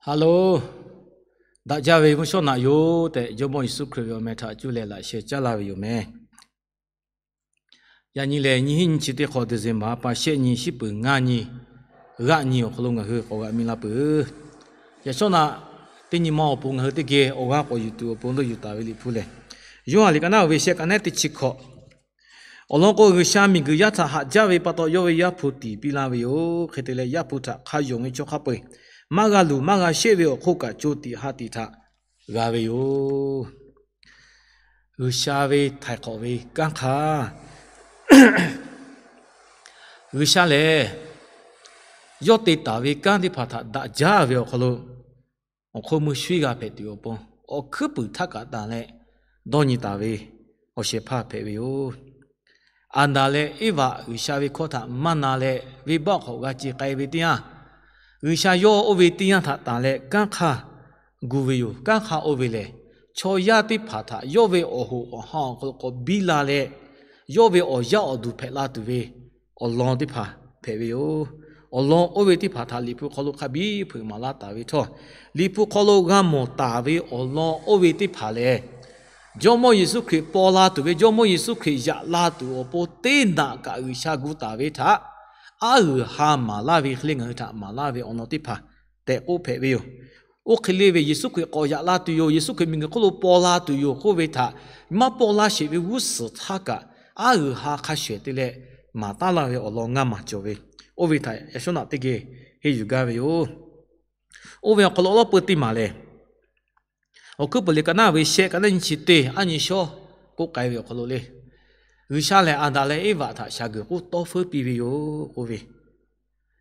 Hello, daꞈ jaˇ ve mvuhˇ shawˉ naꞈ yoˬ tehꞈ, Jawˇmawˇ Yeˍsuˆ Hkriꞈ ve awˬ meh htaꞈ cuˇ leh laꞈ sheh caˉ laˇ ve yoˬ meh. Yaꞈ nyi lehˬ, nyiˇ hinˉ nyiˇ chi teˇ hk'awꞈ December pa shehˆ nyi, shiˉ peuˍ ngaˇ nyi, g'aˆ nyi awˬ hk'aw lo ngaˬ hui k'awꞈ g'aꞈ mi la peuˬ. Yaꞈ shawˉ naꞈ teˇ nyi ma awˬ pon ngaˬ hui teˇ geh awˬ g'aˇ k'awꞈ yuˬ tuˬ awˬ pon dawˇ yuˬ taˍ ve Liꞈ hpu lehˬ, Yoˇhanˬ liꞈ ka naˉ ve shehˆ ka naˉ teˇ chi hkawꞈ. Awˬ lawn k'o, G'uiˬsha miˬguiˬ yaˇ htaꞈ haꞈ jaˇ ve pa taw, yawˇ ve Yaˇ hpu tiˍ piˇ laˇ ve yoˬ. Hk'e te leh, Yaˇ hpu htaꞈ hk'a yonˍ ve chaw hk'a peu-eˬ maˇ g'a luˬ maˇ g'a sheˆ ve awˬ hk'oˆ kaꞈ, co tiꞈ ha tiꞈ htaꞈ g'a ve yoˬ. G'uiˬsha ve htaiˍ hk'awꞈ ve kanˉ hk'aˇ. G'uiˬsha lehˬ, yawˇ te taˍ ve kanˉ teˇ hpaˍ htaꞈ daꞈ jaˇ ve awˬ hk'aw lo, awˬ hk'oˆ meuˇ shuiˉ g'a hpehꞈ tuˬ awˬ pon, awˬ hkuiˉ puiˍ htaˇ kaꞈ tanˬ leh dawˇ nyi taˍ ve awˬ shehˍ hpaˇ hpehꞈ ve yoˬ. Aˍdanˍ leh Eˇvaꞈ G'uiˬsha ve hkawˇ htaꞈ maˇ na leh, venˇbaˆ hk'awꞈ g'a ce k'ai ve teˇ yanˇ, G'uiˬsha yawˇ oˇ ve teˇ yanˇ htaꞈ tanˬ leh kanˉ hk'aˇ gu ve yoˬ. Kanˉ hk'aˇ oˇ ve lehˬ, chaw yaˇ teˇ hpaˍ htaꞈ yawˇ ve awˬ hoꞈ awˬ ha awˬ hk'aw lo k'awꞈ biˇ la leh, yawˇ ve awˬ yaˇ awˬ duˬ hpehꞈ la tuˬ ve awˬ lawn teˇ hpaˍ hpehꞈ ve yoˬ. Awˬ lawn oˇ ve teˇ hpaˍ htaꞈ Liꞈ hpu hk'aw lo hk'a biˇ hpeuꞈ maˍ laˇ taˍ ve htawˇ, Liꞈ hpu hk'aw lo g'a mawˬ taˍ ve awˬ lawn oˇ ve teˇ hpaˍ lehˬ, Jawˇmawˇ Yeˍsuˆ Hkriꞈ paw la tuˬ ve, Jawˇmawˇ Yeˍsuˆ Hkriꞈ yaꞈ la tuˬ awˬ pon teˇ naꞈ kaꞈ G'uiˬsha gu taˍ ve htaꞈ aˉ g'uiˬ ha maˍ laˇ ve hk'e le, ngaˬ hui htaꞈ maˍ laˇ ve awˬ lawn teˇ hpaˍ tehꞈ k'oˆ hpehꞈ ve yoˬ. Oˇ hk'e le ve Yeˍsuˆ Hkriꞈ k'awꞈ yaꞈ la tuˬ yoˬ, Yeˍsuˆ Hkriꞈ miˬguiˬ hk'oˆ lo paw la tuˬ yoˬ k'oˆ ve htaꞈ maˇ paw laˇ sheˍ ve g'uˇ suhˍ htaˇ kaꞈ, aˉ g'uiˬ ha hk'a shehˍ te leh maˍ taˉ laˇ ve awˬ lawn ngaˇ maˬ cawˬ ve, oˇ ve htaꞈ yaꞈ shawˉ naꞈ teˇ geh henˇ yuˬ gaˇ ve yoˬ. Oˇ ve awˬ hk'aw lo awˬ lawn peu teˇ maˬ lehˬ, Awˬ hkuiˉ puiˍ liꞈ ka naˉ ve shehˆ ka naˉ nyiˇ chi teˇ, aˉ nyi shawˉ k'oˆ k'ai ve awˬ hk'aw lo le, G'uiˬsha lehˬ Aˍdanˍ leh Eˇvaꞈ htaꞈ shaˍ guiˬ k'uˉ tawˇ feuˉ piˇ ve yoˬ k'oˆ ve,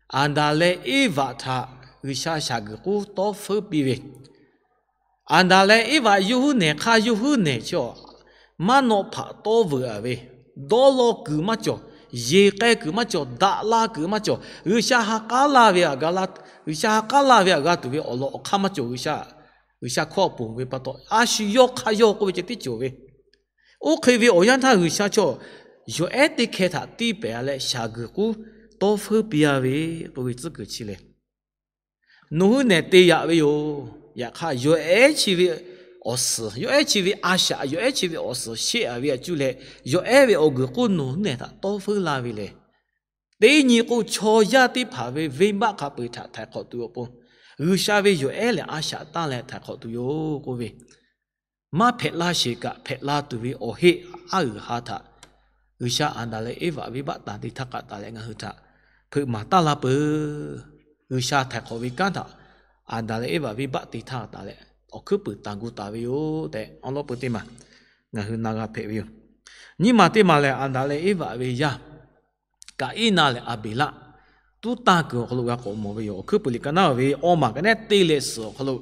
Aˍdanˍ leh Eˇvaꞈ htaꞈ G'uiˬsha shaˍ guiˬ k'uˉ tawˇ feuˉ piˇ ve, Aˍdanˍ leh Eˇvaꞈ yawˇ huiˉ nehˬ hk'aˇ yawˇ huiˉ nehˬ chi, maˇ nawˆ hpaꞈ tawˇ veuꞈ a ve, dawˇ law kuiˬ maˇ cawˬ, yeˬ k'ai kuiˬ maˇ cawˬ, daꞈ la kuiˬ maˇ cawˬ. G'uiˬsha ha k'aˉ laˇ ve aꞈ ga la, G'uiˬsha ha k'aˉ laˇ ve aꞈ g'a tuˬ ve awˬ lawn awˬ hk'aˇ maˇ cawˬ. G'uiˬsha, G'uiˬsha hkawˇ a ponˬ ve pa taw, a shu yawˇ hk'aˇ yawˇ k'oˆ ve ceh tiˉ cawˬ ve. Oˇ hk'e ve awˬ yanˇ htaˇ G'uiˬsha chaw yawˬ ehˉ teˇ hkeh htaꞈ tiˇ pehˍ a leh shaˍ guiˬ k'uˉ tawˇ feuˉ piˇ a ve k'oˆ ve tcuhˉ kuiˬ chi lehˬ, nawˬ huiˉ nehˬ te yaꞈ ve yoˬ. Yaꞈ hk'aˇ, yawˬ ehˉ chi ve awˬ suhˍ, yawˬ ehˉ chi ve a shaꞈ, yawˬ ehˉ chi ve awˬ suhˍ sheˆ a ve aꞈ cuˇ leh, yawˬ ehˉ ve awˬ guiˬ k'uˉ nawˬ huiˉ nehˬ htaꞈ tawˇ feuˉ laˇ ve lehˬ, teˇ nyi k'o chaw yaˇ teˇ hpaˍ ve venˇbaˆ hk'a peu-eˬ htaꞈ htaiˍ hk'awꞈ tuˬ awˬ pon, G'uiˬsha ve yawˬ ehˉ lehˬ a shaꞈ tanˇ leh htaiˍ hk'awꞈ tuˬ yoˬ k'oˆ ve, maˇ hpehꞈ laˇ sheˍ kaꞈ hpehꞈ la tuˬ ve awˬ heˆ aˉ g'uiˬ ha htaꞈ G'uiˬsha Aˍdanˍ leh Eˇvaꞈ venˇbaˆ tanˍ te htaˇ k'aꞈ tanˍ leh ngaˬ hui htaꞈ hpeuꞈ maˍ taˉ laˇ peuˬ. G'uiˬsha htaiˍ hk'awꞈ ve kanˉ htaꞈ Aˍdanˍ leh Eˇvaꞈ venˇbaˆ te htaˇ tanˍ leh awˬ hkuiˉ puiˍ tanˍ gu taˍ ve yoˬ tehꞈ awˬ lawn peu teˇ maˬ ngaˬ hui na g'a hpehꞈ ve yoˬ. Nyiˇ maˬ teˇ maˬ lehˬ, Aˍdanˍ leh Eˇvaꞈ ve yaˇ Kaˍiˉnaˆ leh Aˍbeˍlaˆ tuˉ tanˇ kuiˬ awˬ hk'aw lo g'a k'awꞈ mawˬ ve yoˬ. Awˬ hkuiˉ puiˍ liꞈ ka naˉ ve awˬ maˬ ka naˉ te leh suhˍ awˬ hk'aw lo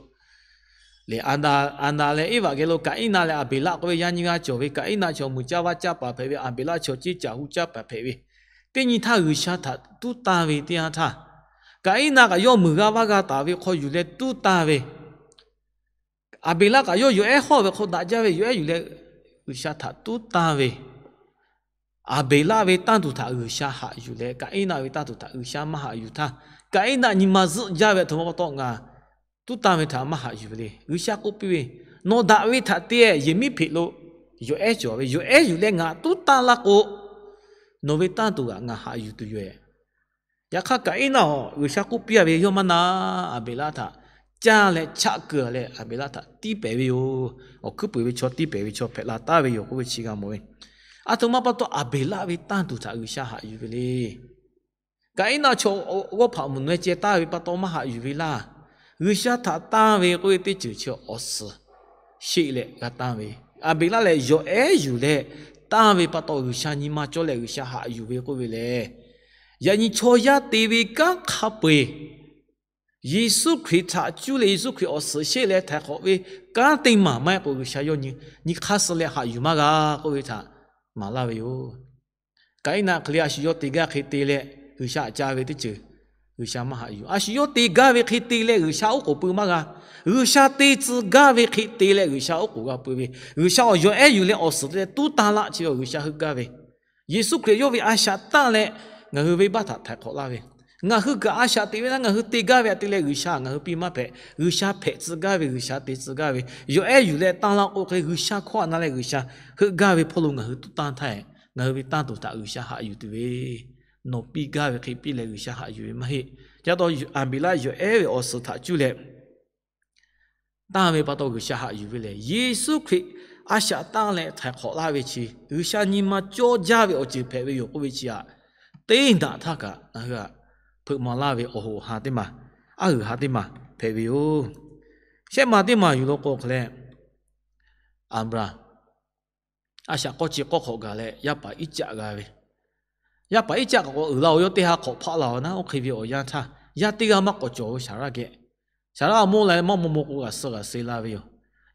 lehˬ, Aˍdanˍ leh Eˇvaꞈ geh lo Kaˍiˉnaˆ leh Aˍbeˍlaˆ k'oˆ ve yaˇ nyiˇ g'aˇ cawˬ ve. Kaˍiˉnaˆ chaw muiˬ caˇ vaˇ caˇ paˍ hpehꞈ ve, Aˍbeˍlaˆ chaw ceˇ caˬ hu caˇ paˍ hpehꞈ ve. Teˇ nyi htaˇ G'uiˬsha htaꞈ tuˉ tanˇ ve teˇ yanˇ htaˇ, Kaˍiˉnaˆ kaꞈ yawˇ muiˬ g'a vaˇ g'a taˍ ve hk'aw yuˬ leh tuˉ tanˇ ve, Aˍbeˍlaˆ kaꞈ yawˇ yawˬ ehˉ hawˇ ve hk'aw daꞈ jaˇ ve yawˬ ehˉ yuˬ leh G'uiˬsha htaꞈ tuˉ tanˇ ve, Aˍbeˍlaˆ ve tanˇ tuˬ htaꞈ G'uiˬsha haꞈ yuˬ leh, Kaˍiˉnaˆ ve tanˇ tuˬ htaꞈ G'uiˬsha maˇ haꞈ yuˬ htaˇ, Kaˍiˉnaˆ nyi ma zuhˆ jaˇ ve aˬ htoꞈ ma pa taw ngaˬ tuˉ tanˇ ve htaꞈ maˇ haꞈ yuˬ ve le. G'uiˬsha k'oˆ piˇ ve, Nawˬ daꞈ ve htaꞈ te, yehˬ miˉ hpeꞈ lo yawˬ ehˉ cawˬ ve, yawˬ ehˉ yuˬ leh ngaˬ tuˉ tanˇ laˇ k'o, nawˬ ve tanˇ tuˬ g'aꞈ ngaˬ haꞈ yuˬ tuˬ yoˬ. Yaꞈ hk'aˇ, Kaˍiˉnaˆ-oˬ, G'uiˬsha k'oˆ piˇ a ve yawˇ maˇ na, Aˍbeˍlaˆ htaꞈ caˇ leh chaˆ keu leh Aˍbeˍlaˆ htaꞈ tiˉ pehˍ ve yoˬ. Awˬ hkuiˉ puiˍ ve chaw tiˉ pehˍ ve chaw hpehꞈ la taˍ ve yoˬ k'oˆ ve chi g'a mawˬ ve. Aˬ htoꞈ ma pa taw Aˍbeˍlaˆ ve tanˇ tuˬ htaꞈ G'uiˬsha haꞈ yuˬ ve le. Kaˍiˉnaˆ chaw g'awˇ hpaꞈ mvuhˬ naweh ceh taˇ ve pa taw maˇ haꞈ yuˬ ve laˇ. G'uiˬsha htaꞈ tanˇ ve k'oˆ ve teˇ ceuˬ chi awˬ suhˍ sheˆ leh g'a tanˇ ve, Aˍbeˍlaˆ lehˬ yawˬ ehˉ yuˬ leh tanˇ ve pa taw G'uiˬsha nyi ma cawˇ leh G'uiˬsha haꞈ yuˬ ve k'oˆ ve lehˬ, yaꞈ nyi chaw yaˇ te ve kanˉ hk'a peu-eˬ Yeˍsuˆ Hkriꞈ htaꞈ cuˇ leh Yeˍsuˆ Hkriꞈ awˬ suhˍ sheˆ leh htaiˍ hk'awꞈ ve kanˉ teˇ maˬ maˇ heˆ k'o, G'uiˬsha yawˇ nyi hk'aˇ suh leh haꞈ yuˬ maˇ g'a k'oˆ ve htaꞈ maˍ laˇ ve yoˬ. Kaˍiˉnaˆ hk'e le, a shu yawˇ te gaˇ hk'e te leh G'uiˬsha aꞈ ca ve teˇ ceuˬ G'uiˬsha maˇ haꞈ yuˬ. A shu yawˇ te gaˇ ve hk'e te leh G'uiˬsha oˉ k'oˍ pui maˇ g'a. G'uiˬsha te tcuh gaˇ ve hk'e te leh G'uiˬsha oˉ k'oˍ g'a pui ve. G'uiˬsha awˬ yawˬ ehˉ yuˬ leh awˬ suhˍ te leh tuˉ tanˇ laˇ chi awˬ G'uiˬsha heuˆ gaˇ ve. Yeˍsuˆ Hkriꞈ yawˇ ve a shaꞈ tanˇ leh ngaˬ hui venˇbaˆ htaꞈ htaiˍ hk'awꞈ laˇ ve. Ngaˬ hui kaꞈ a shaꞈ teꞈ ve htaˇ ngaˬ hui te gaˇ ve htaꞈ te leh G'uiˬsha ngaˬ hui piˇ maˇ hpehꞈ. G'uiˬsha hpehꞈ tcuh gaˇ ve, G'uiˬsha te tcuh gaˇ ve, yawˬ ehˉ yuˬ leh tanˇ laˇ k'o hk'e le G'uiˬsha hkawˇ a na leh G'uiˬsha heuˆ gaˇ ve hpawˇ lo ngaˬ hui tuˉ tanˇ htaˇ, ngaˬ hui ve tanˇ tuˬ htaꞈ G'uiˬsha haꞈ yuˬ tuˬ ve, nawˬ piˇ gaˇ ve hk'e piˇ leh G'uiˬsha haꞈ yuˬ ve maˇ heˆ. Ca taw Aˍbeˍlaˆ yawˬ ehˉ ve awˬ suhˍ htaꞈ cuˇ leh tanˇ ve pa taw G'uiˬsha haꞈ yuˬ ve lehˬ, Yeˍsuˆ Hkriꞈ a shaꞈ tanˇ leh htaiˍ hk'awꞈ laˇ ve chi G'uiˬsha nyi ma cawˇ jaˇ ve awˬ ceuˬ hpehꞈ ve yoˬ k'oˆ ve chi htaꞈ teˇ daꞈ htaˇ kaꞈ ngaˬ hui htaꞈ hpeuꞈ maˍ laˇ ve awˬ hoꞈ ha teˇ maˬ, aˉ huiˍ ha teˇ maˬ hpehꞈ ve yoˬ. Shehˆ ma teˇ maˬ yuˬ lo k'o hk'e leh, Aˍbraˍhanˍ a shaꞈ k'awˇ chi k'awˇ hk'awꞈ gaˬ leh yaˇ paˍ Iˉcaˆ g'a ve, yaˇ paˍ Iˉcaˆ k'awꞈ k'awꞈ uiˍ la-oˬ, yawˇ teˇ ha hk'awꞈ hpaˆ la-oˬ naˉ, oˇ hk'e ve awˬ yanˇ htaˇ yaˇ teˇ g'aˇ maˇ k'awꞈ cawˬ ve Saˍraˆ geh. Saˍraˆ mawˇ la maˇ maw maw k'o g'a suh g'a suh la ve yoˬ.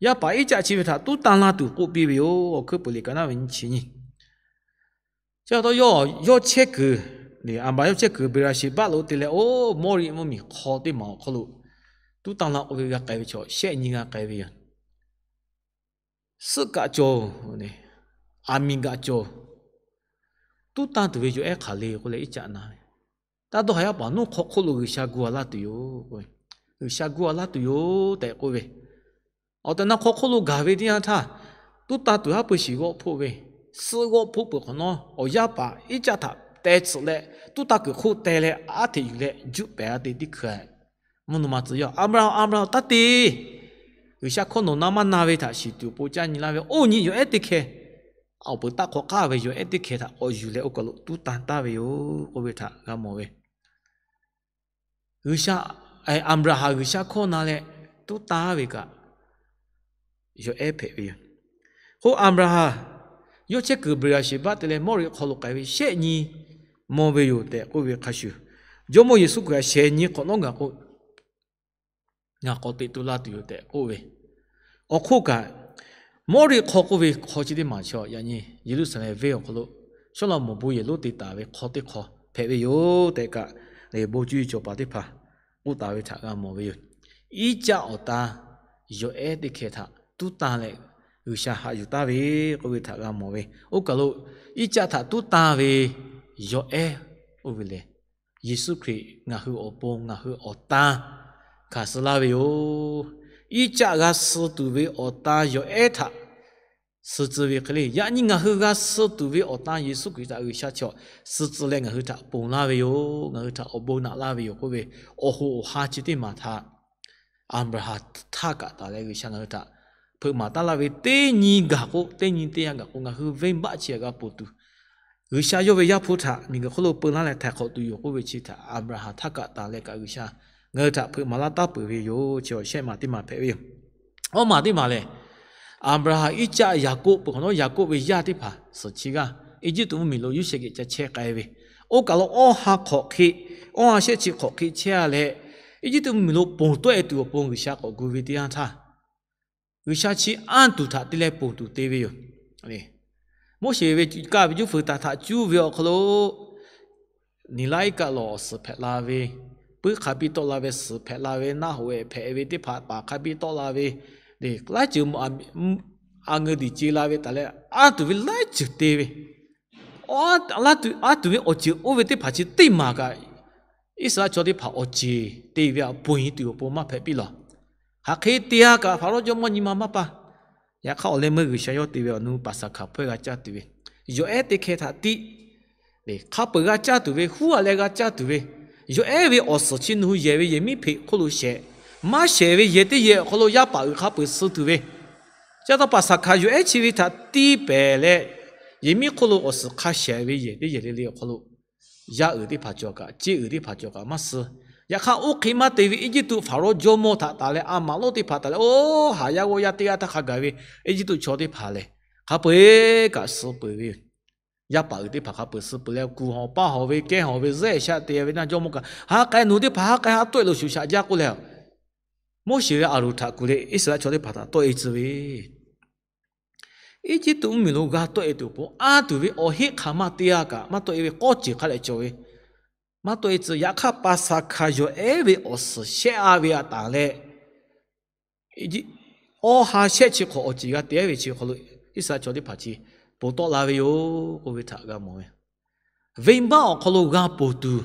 Yaˇ paˍ Iˉcaˆ chi ve htaꞈ tuˉ tanˇ laˇ tuˬ k'oˆ piˇ ve yoˬ. Awˬ hkuiˉ puiˍ liꞈ ka naˉ ve nyi chi nyi. Chi pa taw yawˇ, yawˇ chehˇ kuiˬ, Aˍbraˍhanˍ yawˇ chehˇ kuiˬ Beˍraˍsheˍbaˆ lo te leh oˇ Mawˇriˆ mvuhˇmiˬ hk'aw teˇ maˬ awˬ hk'aw lo tuˉ tanˇ laˇ k'oˆ ve g'a k'ai ve chaw shehˆ nyi g'a k'ai ve yoˬ. Suhˆ kaꞈ cawˬ, aˬ miˍ kaꞈ cawˬ, tuˉ tanˇ tuˬ ve yawˬ ehˉ hk'aˬ le k'oˆ leh Iˉcaˆ na ve, taˇ dawˇ ha yaˇ paˍ, nawˬ hk'aw hk'oˆ lo G'uiˬsha gu a laˇ tuˬ yoˬ. G'uiˬsha gu a laˇ tuˬ yoˬ tehꞈ k'oˆ ve, awˬ tehˬ na hk'aw hk'oˆ lo gaˬ ve teˇ yanˇ htaˇ, tuˉ tanˇ tuˬ haˉ pui shiˍ g'awˆ hpoˆ ve, suhˆ g'awˆ hpoˆ peuˬ hk'awꞈ nawˉ awˬ yaˇ paˍ Iˉcaˆ htaꞈ teh tsuhꞈ leh tuˉ tanˇ kuiˬ hk'oˆ teh leh aˉ hteꞈ yuˬ leh juˆ pehˍ a te teˇ hkui mvuhˇ naw ma tcuh yaˇ, Aˍbraˍhanˍ, Aˍbraˍhanˍ, taˇ te. G'uiˬsha hkawˇ nawˬ na maˇ na ve htaꞈ shiˍ tuˬ awˬ pon caˇ nyi laˇ ve, oˇ nyi yawˬ ehˉ teˇ hkeh awˬ peuˬ taˆ hk'aw k'aˇ ve yawˬ ehˉ teˇ hkeh htaꞈ k'awꞈ yuˬ leh oˇ kaˬ lo tuˉ tanˇ taˍ ve yoˬ k'oˆ ve htaꞈ g'a mawˬ ve. G'uiˬsha, Aˍbraˍhanˍ G'uiˬsha hkawˇ na leh tuˉ tanˇ ve kaꞈ yawˬ ehˉ hpehꞈ ve yoˬ. K'o Aˍbraˍhanˍ yawˇ chehˇ kuiˬ Beˍraˍsheˍbaˆ te leh Mawˇriˆ hk'aw lo k'ai ve shehˆ nyi maw ve yoˬ tehꞈ k'oˆ ve hk'a shuˍ, Jawˇmawˇ Yeˍsuˆ Hkriꞈ htaꞈ shehˍ nyi hk'awꞈ nawˉ gaˬ k'o, ngaˬ k'awꞈ teꞈ tu la tuˬ yoˬ tehꞈ k'oˆ ve. Awˬ hk'oˆ kaꞈ, Mawˇriˆ hk'aw k'oˆ ve hk'aw chi teˇ maˬ chaw yaꞈ nyi Yeˍruˆsaˍlehnˍ venˇ awˬ hk'aw lo Sawˉlaꞈmonˍ bon yehˬ lonˉ te taˍ ve hk'aw teˇ hk'aw hpehꞈ ve yoˬ tehꞈ kaꞈ, bon cuˇ yiˍ cawˬ paˍ teˇ hpaˍ k'oˆ taˍ ve htaꞈ g'a mawˬ ve yoˬ. Iˉcaˆ awˬ tan yawˬ ehˉ teˇ hkeh htaꞈ tuˉ tanˇ leh G'uiˬsha haꞈ yuˬ taˍ ve k'oˆ ve htaꞈ g'a mawˬ ve. Oˇ kaˬ lo Iˉcaˆ htaꞈ tuˉ tanˇ ve yawˬ ehˉ oˇ ve lehˬ, Yeˍsuˆ Hkriꞈ ngaˬ hui awˬ pon ngaˬ hui awˬ tan hkanˍ suh laˇ ve yoˬ. Iˉcaˆ g'a suh tuˬ ve awˬ tan yawˬ ehˉ htaꞈ suh tcuh ve hk'e le, yaꞈ nyi ngaˬ hui g'a suh tuˬ ve awˬ tan Yeˍsuˆ Hkriꞈ htaꞈ G'uiˬsha chaw suh tcuh leh ngaˬ hui htaꞈ ponˬ laˇ ve yoˬ. Ngaˬ hui htaꞈ awˬ bon naꞈ laˇ ve yoˬ k'oˆ ve awˬ hoꞈ awˬ ha chi teˇ maˬ htaꞈ Aˍbraˍhanˍ htaˇ kaꞈ taˍ leh G'uiˬsha ngaˬ hui htaꞈ hpeuꞈ maˍ taˍ laˇ ve teˇ nyi gaˬ k'o, teˇ nyi teˇ yanˇ gaˬ k'o, ngaˬ hui venˇbaˆ chi g'a ponˬ tuˬ, G'uiˬsha yawˇ ve Yaˇ hpu htaꞈ miˬguiˬ hk'oˆ lo peu laˇ leh htaiˍ hk'awꞈ tuˬ yoˬ k'oˆ ve chi htaꞈ Aˍbraˍhanˍ htaˇ kaꞈ taˍ leh kaꞈ G'uiˬsha ngaˬ hui htaꞈ hpeuꞈ maˍ laˇ taˍ peuˬ ve yoˬ. Chi awˬ shehˆ maˬ teˇ maˬ hpehꞈ ve yoˬ. Awˇ maˬ teˇ maˬ lehˬ, Aˍbraˍhanˍ, Iˉcaˆ, Yaˍkoˆ peuˬ hk'awꞈ nawˉ Yaˍkoˆ ve yaˇ teˇ hpaˍ suhˍ chi g'aˇ Eˇjiˇtuꞈ mvuhˇmiˬ lo Yoˇsehꞈ geh ca chehˇ k'ai ve, oˇ kaˬ lo awˇ ha hk'awꞈ hk'e, awˇ ha shehˆ chi hk'awꞈ hk'e chehˇ a leh, Eˇjiˇtuꞈ mvuhˇmiˬ lo ponˬ tawˆ e tuˬ awˬ pon G'uiˬsha k'awꞈ gu ve teˇ yanˇ htaˇ, G'uiˬsha chi anˇ tuˬ htaꞈ te leh ponˬ tuˬ te ve yoˬ. Moˉseˍ ve kaˆ ve juˇ feu taˍ htaꞈ cuˇ ve awˬ hk'aw lo, Niˍlaˆiˉkaˆ lawˬ awˬ suhˍ hpehꞈ la ve, puiˉ hk'a biˇ tawˆ la ve suhˍ hpehꞈ la ve, naˆ hoꞈ ehˍ hpehꞈ ve teˇ hpaˍ paˍ hk'a biˇ tawˆ la ve, laiˉ ceuˬ a ngeu diˬ ce la ve taˍ leh, anˇ tuˬ ve laiˉ ceuˬ te ve, anˇ tuˬ ve awˬ ceuˬ oˇ ve teˇ hpaˍ chi teˇ maˬ kaꞈ, Iˉsaˍreˍlaˆ chaw teˇ hpaˍ awˬ ceˬ te ve aꞈ ponˬ e tuˬ awˬ pon maˇ hpehꞈ piˇ lawˬ. Hk'aˬ hk'e te a kaꞈ Hpaˍrawˇ jawˇmawˇ nyi ma maˇ pa. Yaꞈ hk'aˇ awˬ leh meuˇ G'uiˬsha yawˇ te ve awˬ nu Paˍsaˍhkaˍ hpawehˇ g'a caˇ tuˬ ve, yawˬ ehˉ teˇ hkeh htaꞈ tiˆ leh hk'a peuˬ g'a caˇ tuˬ ve, huˉ a leh g'a caˇ tuˬ ve, yawˬ ehˉ ve awˬ suhˍ chi nawˬ hui yehˬ ve yehˬ miˉ hpeꞈ hk'oˆ lo shehˍ, maˇ shehˍ ve yehˬ teˇ yehˬ awˬ hk'aw lo yaˇ paˍ uiˍ hk'a peuˬ suh tuˬ ve, chi pa taw Paˍsaˍhkaˍ yawˬ ehˉ chi ve htaꞈ tiˇ pehˍ leh, yehˬ miˉ hk'oˆ lo awˬ suhˍ hk'a shehˍ ve yehˬ teˇ yehˬ le le awˬ hk'aw lo yaˇ uiˍ teˇ hpaˍ cawˬ kaꞈ, ceˇ uiˍ teˇ hpaˍ cawˬ kaꞈ maˇ suh. Yaꞈ hk'aˇ oˇ hk'e maˇ te ve Eˇjiˇtuꞈ Hpaˍrawˇ jawˇmawˇ htaꞈ taˍ leh a maꞈ lonˉ teˇ hpaˍ taˍ leh, oˇ haˍ yaˇ g'awˇ yaˇ teˇ g'aˇ htaˇ hk'a gaˬ ve Eˇjiˇtuꞈ chaw teˇ hpaˍ lehˬ, hk'a peu eˬ kaꞈ suh peuˬ ve yoˬ. Yaˇ paˍ uiˍ teˇ hpaˍ hk'a peuˬ suh peuˬ leh, kuˬ hawˬ paˇ hawˬ ve kehˉ hawˬ ve zuhˆ ehˍ shaˆ te ve naˇ jawˇmawˇ kaꞈ, ha k'ai nawˬ teˇ hpaˍ ha k'ai ha tawˆ e lo shuˍ shaꞈ jaˇ k'oˆ leh, Moˉseˍ ve Aˍronˍ htaꞈ kuˬ leh Iˉsaˍreˍlaˆ chaw teˇ hpaˍ htaꞈ tawˆ e tcuh ve Eˇjiˇtuꞈ mvuhˇmiˬ lo g'a tawˆ e tuˬ awˬ pon anˇ tuˬ ve awˬ heˆ hk'aˬ maˇ te a kaꞈ maˇ tawˆ e ve k'awˇ ceˬ hk'a leh cawˬ ve, maˇ tawˆ e tcuh. Yaꞈ hk'aˇ Paˍsaˍhkaˍ yawˬ ehˉ ve awˬ suhˍ shehˆ a ve htaꞈ taˍ leh, awˇ ha shehˆ chi hk'awꞈ awˬ ceˬ g'a te ve chi hk'aw lo Iˉsaˍreˍlaˆ chaw teˇ hpaˍ chi ponˬ tawˆ la ve yoˬ k'oˆ ve htaꞈ g'a mawˬ ve. Venˇbaˆ awˬ hk'aw lo g'a ponˬ tuˬ,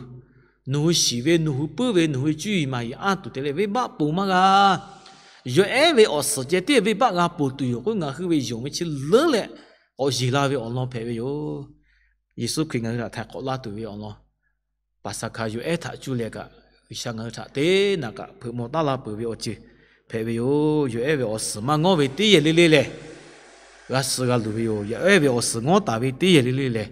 nawˬ hui shiˍ ve, nawˬ hui puiˉ ve, nawˬ hui cuˇ yiˍ maˍ yiˍ anˇ tuˬ te leh venˇbaˆ ponˬ maˇ g'a. Yawˬ ehˉ ve awˬ suhˍ ceh tiˉ venˇbaˆ g'a ponˬ tuˬ yoˬ k'o, ngaˬ hui ve yonˍ ve chi leuˉ leh k'awꞈ yeˬ la ve awˬ lawn hpehꞈ ve yoˬ. Yeˍsuˆ Hkriꞈ ngaˬ hui htaꞈ htaiˍ hk'awꞈ laˇ tuˬ ve awˬ lawn, Paˍsaˍhkaˍ yawˬ ehˉ htaꞈ cuˇ leh kaꞈ, G'uiˬsha ngaˬ hui htaꞈ teˇ naꞈ kaꞈ hpeuꞈ maw taˉ laˇ peuˬ ve awˬ ceuˬ hpehꞈ ve yoˬ. Yawˬ ehˉ ve awˬ suhˍ maˇ ngawˉ ve teˇ yehˬ le le lehˬ, g'a suh g'a luˬ ve yoˬ. Yawˬ ehˉ ve awˬ suhˍ ngawˉ taˍ ve teˇ yehˬ le le lehˬ,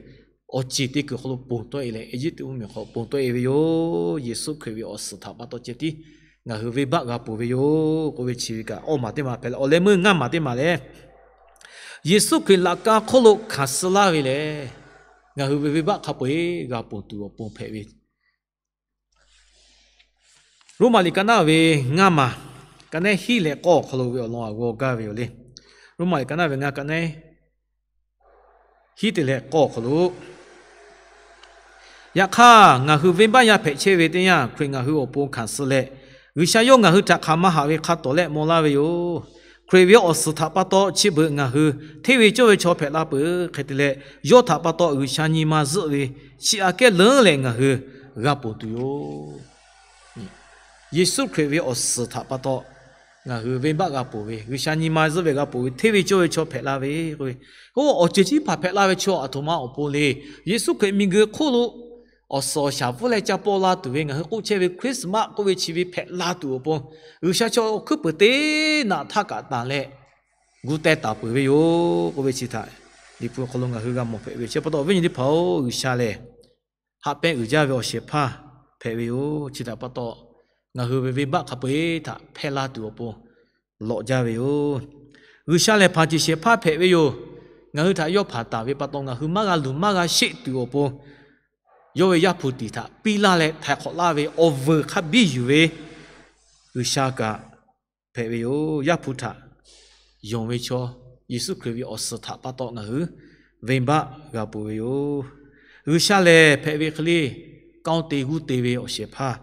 awˬ ceˬ teˇ kuiˬ hk'aw lo ponˬ tawˆ e leh, Eˇjiˇtuꞈ mvuhˇmiˬ hk'aw ponˬ tawˆ e ve yoˬ. Yeˍsuˆ Hkriꞈ ve awˬ suhˍ htaꞈ pa taw ceh tiˉ ngaˬ hui venˇbaˆ g'a ponˬ ve yoˬ k'oˆ ve chi ve kaꞈ, awˇ maˬ teˇ maˬ hpehꞈ leh, awˬ leh meuˇ ngaˇ maˬ teˇ maˬ lehˬ, Yeˍsuˆ Hkriꞈ laꞈ ka hk'oˆ lo hkanˍ suh laˇ ve lehˬ, ngaˬ hui ve venˇbaˆ hk'a peu-eˬ g'a ponˬ tuˬ awˬ pon hpehꞈ ve Roˉmaꞈ liꞈ ka naˉ ve ngaˇ maˬ, ka nehˉ hiˉ leh k'awˇ awˬ hk'aw lo ve awˬ lawn a g'aw gaˇ ve yoˬ le. Roˉmaꞈ liꞈ ka naˉ ve ngaˇ, ka nehˉ hiˉ te leh k'awˇ awˬ hk'aw lo, yaꞈ hk'aˇ ngaˬ hui venˇbaˆ yaˇ hpehꞈ chehˇ ve teˇ yanˇ, Hkriꞈ ngaˬ hui awˬ pon hkanˍ suh leh, G'uiˬsha yawˇ ngaˬ hui htaꞈ hk'aˬ maˇ haꞈ ve hk'a tawˍ leh maw laˇ ve yoˬ. Hkriꞈ ve awˬ suhˍ htaꞈ pa taw chi beuꞈ ngaˬ hui hteˇ ve cawˇ ve chaw hpehꞈ la peuˬ. Hk'e te leh, yawˇ htaꞈ pa taw G'uiˬsha nyi ma zuhˆ ve chi aꞈ kehˉ leuˉ leh ngaˬ hui g'a ponˬ tuˬ yoˬ. Yeˍsuˆ Hkriꞈ ve awˬ suhˍ htaꞈ pa taw ngaˬ hui venˇbaˆ g'a ponˬ ve, G'uiˬsha nyi ma zuhˆ ve g'a ponˬ ve, hteˇ ve cawˇ ve chaw hpehꞈ la ve k'oˆ ve, oˇ awˬ ceuˬ chi teˇ hpaˍ hpehꞈ la ve chaw aˬ htoꞈ ma awˬ pon le. Yeˍsuˆ Hkriꞈ miˬguiˬ hk'oˆ lo awˬ suhˍ awˬ shaˍ pfuhˇ leh ca paw la tuˬ ve, ngaˬ hui k'oˆ chehˇ ve Christmas k'oˆ ve chi ve hpehꞈ la tuˬ awˬ pon, G'uiˬsha chaw awˬ hkuiˉ peuˬ teˇ naꞈ htaˇ kaꞈ tanˬ leh gu teh taˍ peuˬ ve yoˬ k'oˆ ve chi htaꞈ Liꞈ hpu awˬ hk'aw lo ngaˬ hui g'a mawˬ hpehꞈ ve yoˬ. Chi pa taw, awˬ viˉ nyi teˇ hpaˍ-oˬ, G'uiˬsha lehˬ haꞈ pehnˇ uiˍ jaˇ ve awˬ shehˍ hpaˇ hpehꞈ ve yoˬ. Chi htaꞈ pa taw, ngaˬ hui ve venˇbaˆ hk'a peu-eˬ htaꞈ hpehˇ laˇ tuˬ awˬ pon lawꞈ jaˇ ve yoˬ. G'uiˬsha lehˬ hpanˍ ceˬ shehˍ hpaˇ hpehꞈ ve yoˬ. Ngaˬ hui htaꞈ yawˇ hpanˍ taˍ ve pa taw, ngaˬ hui maˇ g'a luˬ maˇ g'a sheˆ tuˬ awˬ pon, yawˇ ve Yaˇ hpu tiˍ htaꞈ piˇ laˇ leh htaiˍ hk'awꞈ laˇ ve awˬ vuiˬ hk'a biˇ yuˬ ve G'uiˬsha kaꞈ hpehꞈ ve yoˬ. Yaˇ hpu htaꞈ yonˍ ve chaw, Yeˍsuˆ Hkriꞈ ve awˬ suhˍ htaꞈ pa taw ngaˬ hui venˇbaˆ g'a peuˬ ve yoˬ. G'uiˬsha lehˬ hpehꞈ ve hk'e le, kanˇ te g'uˇ te ve awˬ shehˍ hpaˇ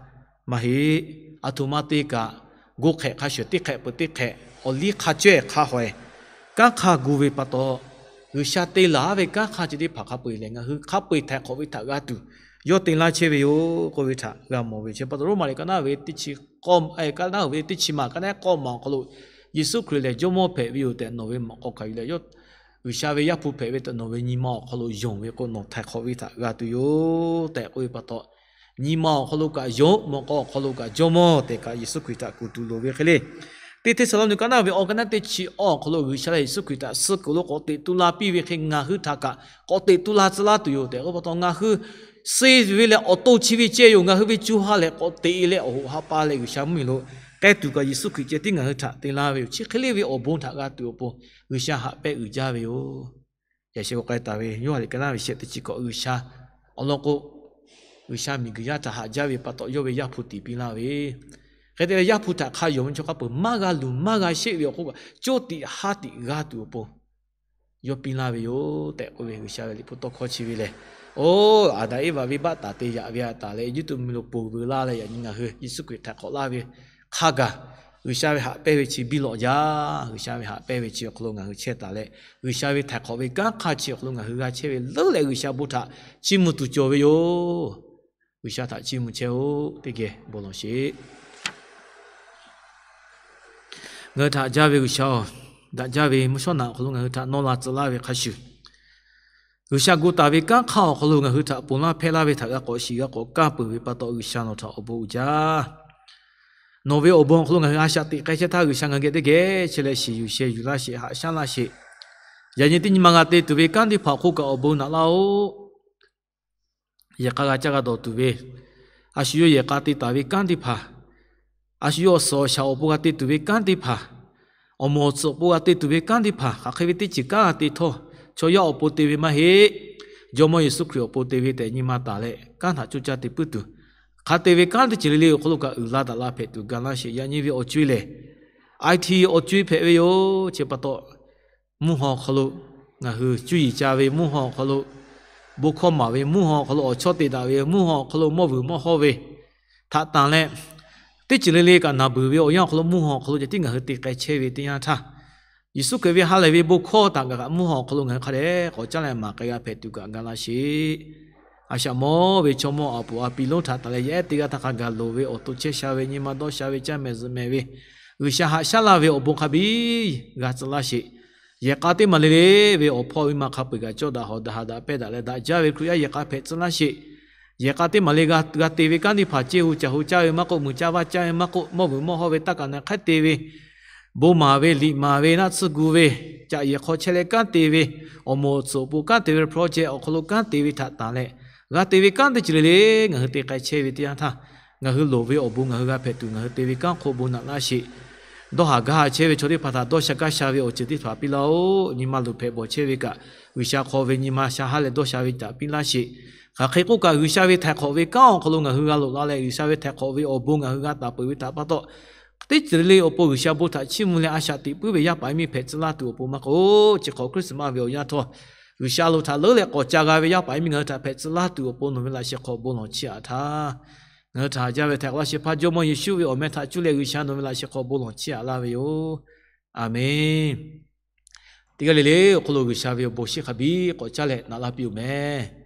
maˇ heˆ. Aˬ htoꞈ ma te kaꞈ, go hk'ehꞈ hk'a shuˍ teˇ hk'ehꞈ peuˬ teˇ hk'ehꞈ awˬ liˇ hk'a cawehˇ hk'a hawehˬ kanˉ hk'a gu ve pa taw, G'uiˬsha te laˬ ve kanˉ hk'aˇ chi teˇ hpaˍ hk'a peu-eˬ lehˬ, ngaˬ hui hk'a peu-eˬ htaiˍ hk'awꞈ ve htaꞈ g'a tuˬ yawˇ te laˇ chehˇ ve yoˬ k'oˆ ve htaꞈ g'a mawˬ ve yoˬ. Chi pa taw, Roˉmaꞈ liꞈ ka naˉ ve teˇ chi k'awˇ, ka naˉ ve teˇ chi maˬ, ka naˉ k'awˇ maˬ awˬ hk'aw lo, Yeˍsuˆ Hkriꞈ lehˬ Jawˇmawˇ hpehꞈ ve yoˬ tehꞈ nawˬ ve mawꞈ k'aw hkanˍ yuˬ leh, yawˇ G'uiˬsha ve Yaˇ hpu hpehꞈ ve tehꞈ nawˬ ve nyi ma awˬ hk'aw lo yonˍ ve k'o, nawˬ htaiˍ hk'awꞈ ve htaꞈ g'a tuˬ yoˬ tehꞈ k'oˆ ve pa taw, nyi ma awˬ hk'aw lo kaꞈ yonˍ, mawꞈ k'aw awˬ hk'aw lo kaꞈ Jawˇmawˇ tehꞈ kaꞈ Yeˍsuˆ Hkriꞈ htaꞈ kuˬ tuˬ loˍ ve hk'e le. Teˇ Hteˇsaˍlawˇniˆ ka naˉ ve awˬ, ka naˉ teˇ chi awˬ hk'aw lo, G'uiˬsha lehˬ Yeˍsuˆ Hkriꞈ htaꞈ suh kuiˬ lo k'awꞈ teꞈ tu la piˇ ve hk'e, ngaˬ hui htaꞈ kaꞈ k'awꞈ teꞈ tu la tcuh laˇ tuˬ yoˬ tehꞈ k'oˆ pa taw, ngaˬ hui suh ve leh awˬ to chi ve ceh yoˬ. Ngaˬ hui ve co ha lehˬ k'awꞈ teꞈ leh awˬ hoꞈ ha pa leh G'uiˬsha mvuhˇmiˬ lo k'ai tuˬ kaꞈ Yeˍsuˆ Hkriꞈ ceh tiˉ ngaˬ hui htaꞈ te laˇ ve yoˬ. Chi hk'e le ve awˬ bon htaꞈ g'a tuˬ awˬ pon G'uiˬsha haꞈ pehnˇ uiˍ jaˇ ve yoˬ. Yaꞈ sheh k'awꞈ k'ai taˍ ve Yoˇhanˬ liꞈ ka naˉ ve shehˆ teˇ chi k'awꞈ G'uiˬsha awˬ lawn k'o, G'uiˬsha miˬguiˬ yaˇ htaꞈ haꞈ jaˇ ve pa taw yawˇ ve Yaˇ hpu tiˍ piˇ laˇ ve, hk'e te leh Yaˇ hpu htaꞈ hk'a yonˍ ve chaw hk'a peu-eˬ maˇ g'a luˬ maˇ g'a sheˆ ve awˬ hk'oˆ kaꞈ, coˇ tiꞈ haˉ tiꞈ g'a tuˬ awˬ pon yawˇ piˇ laˇ ve yoˬ tehꞈ k'oˆ ve G'uiˬsha ve Liꞈ hpu tawˇ hkawˇ chi ve lehˬ, oˇ Aˍdanˍ Eˇvaꞈ venˇbaˆ taˍ te yaꞈ ve htaꞈ tanˬ leh Eˇjiˇtuꞈ mvuhˇmiˬ lo ponˬ veuˬ laˇ leh, yaꞈ nyi ngaˬ hui Yeˍsuˆ Hkriꞈ htaiˍ hk'awꞈ laˇ ve hk'a gaˬ, G'uiˬsha ve haꞈ pehnˇ ve chi biˇ lawꞈ jaˇ. G'uiˬsha ve haꞈ pehnˇ ve chi awˬ hk'aw lo ngaˬ hui chehˇ taˍ leh, G'uiˬsha ve htaiˍ hk'awꞈ ve kanˉ hk'aˇ chi awˬ hk'aw lo ngaˬ hui g'a chehˇ ve leuˉ leh G'uiˬsha bon htaꞈ chiˇ mvuh tuˬ cawˬ ve yoˬ. G'uiˬsha htaꞈ chiˇ mvuh chehˇ-oˆ. Teˇ geh bon lawˬ sheˍ. Ngaˬ hui htaꞈ jaˇ ve G'uiˬsha-oˬ, daꞈ jaˇ ve mvuhˇ shawˉ naꞈ awˬ hk'aw lo ngaˬ hui htaꞈ nawˇ la tcuh laˇ ve hk'a shuˍ, G'uiˬsha gu taˍ ve kanˉ hk'aˇ awˬ hk'aw lo ngaˬ hui htaꞈ ponˬ laˇ hpehˇ laˇ ve htaꞈ g'a k'awꞈ shiˍ g'a k'awꞈ kaˇ peuˬ ve pa taw, G'uiˬsha nawˬ htaꞈ awˬ bon uiˍ jaˇ. Nawˬ ve awˬ bon awˬ hk'aw lo ngaˬ hui a shaꞈ teꞈ k'ai chehˇ htaˇ, G'uiˬsha ngaˬ geh teˇ geh chehˇ leh shiˍ yuˬ sheh yuˬ laˇ sheˍ, haꞈ shaˉ laˇ sheˍ. Yaꞈ nyi teˇ nyi ma g'a te tuˬ ve kanˉ teˇ hpaˍ awˬ hk'oˆ kaꞈ awˬ bon naꞈ laˇ-oˆ. Yehˬ k'a g'a caˇ g'a dawˬ tuˬ ve, a shu yawˇ yehˬ k'a te taˍ ve kanˉ teˇ hpaˍ, a shu yawˇ awˬ suhˍ awˬ shaˍ awˬ pon g'a te tuˬ ve kanˉ teˇ hpaˍ, awˬ moˍ awˬ tsuhꞈ awˬ pon g'a te tuˬ ve kanˉ teˇ hpaˍ, hk'aˬ hk'e ve teˇ ceuˬ kanˉ g'a te htawˇ, chaw yaˇ awˬ pon te ve maˇ heˆ. Jawˇmawˇ Yeˍsuˆ Hkriꞈ awˬ pon te ve tehꞈ nyi ma taˍ leh, kanˉ htaꞈ coˇ caˇ te puiˉ tuˬ, hk'a te ve kanˉ teˇ ceuˬ le le awˬ hk'aw lo kaꞈ uiˍ la daꞈ la hpehꞈ tuˬ ga laˇ sheˍ. Yaꞈ nyi ve awˬ co-e lehˬ, I T awˬ co-e hpehꞈ ve yoˬ. Chi pa taw, mvuhˇ haw awˬ hk'aw lo ngaˬ hui cuˇ yiˍ ca ve, mvuhˇ haw awˬ hk'aw lo bon hkawˇ maˍ ve, mvuhˇ haw awˬ hk'aw lo awˬ chawˇ te daꞈ ve, mvuhˇ haw awˬ hk'aw lo mawˇ vuiˬ mawˇ hawˇ ve htaꞈ tanˬ leh, teˇ ceuˬ le le kaꞈ naˬ beuˬ ve awˬ yanˇ awˬ hk'aw lo mvuhˇ haw awˬ hk'aw lo ceh tiˉ ngaˬ hui te k'ai chehˇ ve teˇ yanˇ htaˇ, Yeˍsuˆ Hkriꞈ ve ha lehˬ ve bon hkawˇ htaꞈ kaꞈ mvuhˇ haw awˬ hk'aw lo ngaˬ hui hk'a dehꞈ k'awꞈ caˉ leh maˍ k'ai g'a hpehꞈ tuˬ kaꞈ ga laˇ sheˍ. A shaꞈ mawˇ ve chaw mawˇ awˬ puˍ a pi lonˉ htaꞈ taˍ leh yaˇ ehˉ teˇ g'aˇ htaˇ hk'a gaˬ loˍ ve awˬ to chehˇ sha ve nyi ma dawˇ sha ve caˇ mehˍ zuhꞈ mehˍ ve G'uiˬsha haꞈ shaˉ laˇ ve awˬ bon hk'a biˇ g'a tcuh laˇ sheˍ. Yehˬ k'a teˇ maˬ le le ve awˬ hpawˇ ve maˇ hk'a peu-eˬ kaꞈ cawˇ daꞈ hawˍ daꞈ haꞈ daꞈ pehˇ daꞈ leh daꞈ jaˇ ve Hkriꞈ yaˇ yehˬ k'a hpehꞈ tcuh laˇ sheˍ. Yehˬ k'a teˇ maˬ le g'a g'a te ve kanˉ teˇ hpaˍ ceˇ hu caˬ hu caˇ ve maˇ k'oˆ, muiˬ caˇ vaˇ caˇ ve maˇ k'oˆ, mawˇ vuiˬ mawˇ hawˇ ve taˇ kaꞈ na hk'aiˉ te ve, bon maˍ ve, liꞈ maˍ ve, naˆ tsuhˇ gu ve, caꞈ yehˬ hk'aw chehˇ leh kanˉ te ve, awˬ moˍ awˬ tsuhˍ awˬ pon kanˉ te ve project awˬ hk'aw lo kanˉ te ve htaꞈ taˍ leh, g'a te ve kanˉ teˇ ceuˬ le le ngaˬ hui te k'ai chehˇ ve teˇ yanˇ htaˇ, ngaˬ hui loˍ ve awˬ bon ngaˬ hui g'a hpehꞈ tuˬ ngaˬ hui te ve kanˉ hk'oˆ bon naꞈ laˇ sheˍ. Dawˇ haˍ gaˇ haˍ chehˇ ve chaw teˇ hpaˍ htaꞈ dawˇ sha gaˇ sha ve awˬ ceuˬ teˇ hpaˍ piˇ laˇ-oˆ. Nyi ma luˬ hpehꞈ bawˬ chehˇ ve kaꞈ, G'uiˬsha hk'aw ve nyi ma sha haˉ leh dawˇ sha ve htaꞈ piˇ laˇ sheˍ. Hk'aˬ hk'e k'oˆ kaꞈ, G'uiˬsha ve htaiˍ hk'awꞈ ve kanˉ awˬ hk'aw lo ngaˬ hui g'a loꞈ la leh, G'uiˬsha ve htaiˍ hk'awꞈ ve awˬ bon ngaˬ hui g'a taˍ peuˬ ve htaꞈ pa taw, teˇ ceuˬ le le awˬ pon G'uiˬsha bon htaꞈ chiˇ mvuh leh a shaꞈ teꞈ puiˉ ve yaˇ paˍ yaˇ miˇ hpehꞈ tcuh laˇ tuˬ awˬ pon maˇ k'oˆ, chi hk'awꞈ Christmas ve awˬ yanˇ htawˇ, G'uiˬsha lo htaꞈ leuˉ leh k'awꞈ ca g'a ve yaˇ paˍ yaˇ miˇ ngaˬ hui htaꞈ hpehꞈ tcuh laˇ tuˬ awˬ pon nawˬ ve laꞈ sheh hk'aw bon lawˬ chiˇ aꞈ htaˇ, ngaˬ hui htaꞈ haꞈ jaˇ ve htaiˍ hk'awꞈ laˇ shehˍ hpaˇ Jawˇmawˇ Yeˍsuˆ ve awˬ meh htaꞈ cuˇ leh G'uiˬsha nawˬ ve laꞈ sheh hk'aw bon lawˬ chiˇ aꞈ laˇ ve yoˬ. Aˍmenˍ. Teˇ g'aˇ le le awˬ hk'aw lo G'uiˬsha ve awˬ bon shiˍ hk'a biˇ k'awꞈ caˇ leh naꞈ laˇ piˇ-oˬ meh.